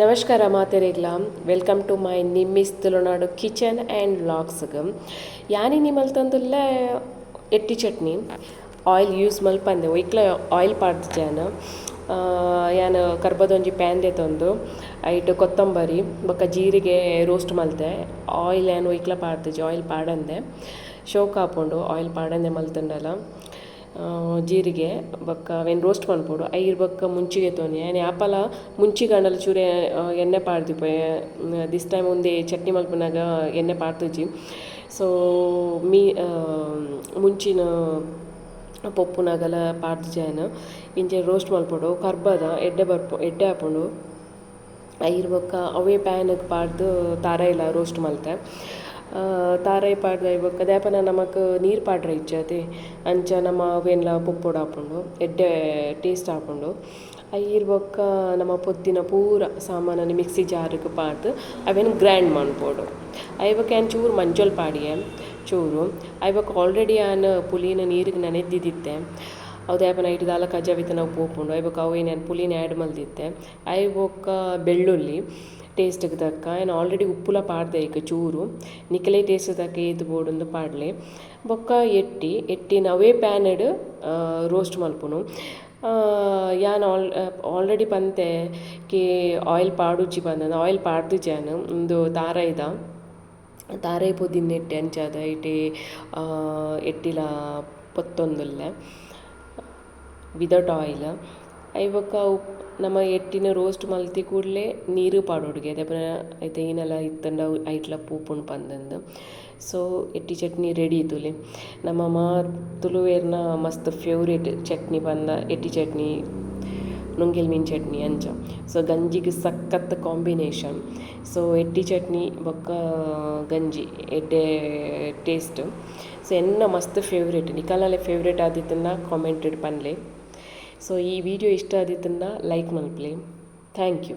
ನಮಸ್ಕಾರ ಮಾತೆರೆಗ್ಲ. Welcome to my Nimmi's Tulunadu kitchen and ವ್ಲಾಗ್ಸ್ಗ್. ಯಾನ್ ಇನಿ ಮಲ್ತೊಂದುಲ್ಲೆ ಎಟ್ಟಿ ಚಟ್ನಿ. ಆಯಿಲ್ ಯೂಸ್ ಮಲ್ಪಂದೆ, ಒಯ್ಕ್ಲ ಆಯಿಲ್ ಪಾಡ್ದಿಜಾನ್. ಯಾನ್ ಕರ್ಬದೊಂಜಿ ಪ್ಯಾನ್ ದೆತೊಂದು ಐಟ್ ಕೊತ್ತಂಬರಿ ಬೊಕ್ಕ ಜೀರಿಗೆ ರೋಸ್ಟ್ ಮಲ್ತೆ. ಆಯಿಲ್ ಯಾನ್ ಒಯ್ಕ್ಲ ಪಾಡ್ದಿಜಿ, ಆಯಿಲ್ ಪಾಡಂದೆ. ಶೋಕ್ ಆಪುಂಡು ಆಯಿಲ್ ಪಾಡಂದೆ ಮಲ್ತುಂಡಲ. ಜೀರಿಗೆ ಬೊಕ್ಕ ಅವೆನ್ ರೋಸ್ಟ್ ಮನ್ಪೊಡು. ಐರ್ ಬೊಕ್ಕ ಮುಂಚಿಗೆ ತೊನಿ ಯಾನ್ ಯಾಪಲ ಮುಂಚಿಗಾಂಡಲ ಚೂರು ಎಣ್ಣೆ ಪಾಡ್ದಿಪ್ಪೆ. ದಿಸ್ ಟೈಮ್ ಉಂದೇ ಚಟ್ನಿ ಮಲ್ಪುನಗ ಎಣ್ಣೆ ಪಾಡ್ದಿಜಿ. ಸೊ ಮೀ ಮುಂಚಿನ ಪೊಪ್ಪುನಗಲ ಪಾಡ್ದಿಜಿ. ಇಂಚ ರೋಸ್ಟ್ ಮನ್ಪೊಡು. ಕರ್ಬದ ಎಡ್ಡೆ ಬರ್ಪು, ಎಡ್ಡೆ ಆಪುಂಡು. ಐರ್ ಬೊಕ್ಕ ಅವೇ ಪ್ಯಾನ್ಗ್ ಪಾಡ್ದ್ ತಾರಾಯಿಲ ರೋಸ್ಟ್ ಮಲ್ತೆ. ತಾರಾಯಿ ಪಾಡ್ದ್ ಆಯಿ ಬೊಕ್ಕ ದಾಯೆಪಂಡ ನಮಕ್ ನೀರು ಪಾಡ್ರೆ ಇಜ್ಜತೆ, ಅಂಚ ನಮ ಅವೆನ್ಲ ಪೊಪ್ಪೊಡು ಆಪುಂಡು, ಎಡ್ಡೆ ಟೇಸ್ಟ್ ಆಪುಂಡು. ಐರ್ ಬೊಕ್ಕ ನಮ ಪೊದ್ದಿನ ಪೂರ ಸಾಮಾನನ್ ಮಿಕ್ಸಿ ಜಾರ್ಗ್ ಪಾಡ್ದ್ ಅವೆನ್ ಗ್ರೈಂಡ್ ಮನ್ಪೊಡು. ಐ ಬೊಕ್ಕ ಯಾನ್ ಚೂರು ಮಂಜೊಲ್ ಪಾಡಿಯೆ ಚೂರು. ಐ ಬೊಕ್ಕ ಆಲ್ರೆಡಿ ಯಾನ್ ಪುಲಿನ ನೀರಿಗೆ ನೆನೆದಿತ್ತೆ. ಅವು ದಾಯೆಪಂಡ ಐಟ್ ದಾಲ ಕಜವು ಅವು ಪೋಪುಂಡು. ಐ ಬೊಕ್ಕ ಅವೇನ್ ಯಾನ್ ಪುಲಿನ ಆ್ಯಡ್ ಮಲ್ದಿತ್ತೆ. ಐ ಬೊಕ್ಕ ಬೆಳ್ಳುಳ್ಳಿ ಟೇಸ್ಟ್ಗೆ ತಕ್ಕ. ಯಾನ್ ಆಲ್ರೆಡಿ ಉಪ್ಪುಲ ಪಾಡ್ದೆ ಐಕ್ ಚೂರು. ನಿಕಲೆ ಟೇಸ್ಟ್ ತಕ್ಕ ಏತ್ ಬೋಡುಂದು ಪಾಡ್ಲೆ. ಬೊಕ್ಕ ಎಟ್ಟಿ ಎಟ್ಟಿನ ಅವೇ ಪ್ಯಾನ್ಡ್ ರೋಸ್ಟ್ ಮಲ್ಪುನು. ಯಾನ್ ಆಲ್ರೆಡಿ ಪಂತೆ ಕಿ ಆಯಿಲ್ ಪಾಡುಜಿ ಪಂದ್. ಆಯಿಲ್ ಪಾಡ್ದಿಜಿ ಯಾನ್. ಉಂದು ತಾರಾಯಿದ ತಾರಾಯಿ ಪೊದಿನ ಎಟ್ಟಿ, ಅಂಚಾದ್ ಐಟೆ ಎಟ್ಟಿಲ ಪೊತ್ತೊಂದುಲ್ಲೆ ವಿದೌಟ್ ಆಯಿಲ್. ಐ ಬೊಕ್ಕ ನಮ ಎಟ್ಟಿನ ರೋಸ್ಟ್ ಮಲ್ತಿ ಕೂಡ್ಲೆ ನೀರು ಪಾಡೊಡುಗೆ, ದಾಯೆ ಪಂಡ ಐತ ಏನೆಲ ಇತ್ತುಂಡ ಐಟ್ಲ ಪೋಪುಂಡು ಪಂದಂದು. ಸೊ ಎಟ್ಟಿ ಚಟ್ನಿ ರೆಡಿ. ತೂಲೆ, ನಮ್ಮ ಮಾ ತುಳುವೆರ್ನ ಮಸ್ತ್ ಫೇವ್ರೇಟ್ ಚಟ್ನಿ ಪಂದ ಎಟ್ಟಿ ಚಟ್ನಿ, ನುಂಗೆಲ್ ಮೀನ್ ಚಟ್ನಿ ಅಂಚ. ಸೊ ಗಂಜಿಗ್ ಸಖತ್ ಕಾಂಬಿನೇಷನ್. ಸೊ ಎಟ್ಟಿ ಚಟ್ನಿ ಬೊಕ್ಕ ಗಂಜಿ ಎಡ್ಡೆ ಟೇಸ್ಟ್. ಸೊ ಎನ್ನ ಮಸ್ತ್ ಫೇವ್ರೇಟ್. ನಿಕಲ್ನಲ ಫೇವ್ರೇಟ್ ಆದಿತ್ತುಂಡ ಕಾಮೆಂಟೆಡ್ ಪನ್ಲೆ. ಸೊ ಈ ವಿಡಿಯೋ ಇಷ್ಟ ಆದಿತ್ತುಂಡ ಲೈಕ್ ಮಲ್ಪಲೆ. Thank you.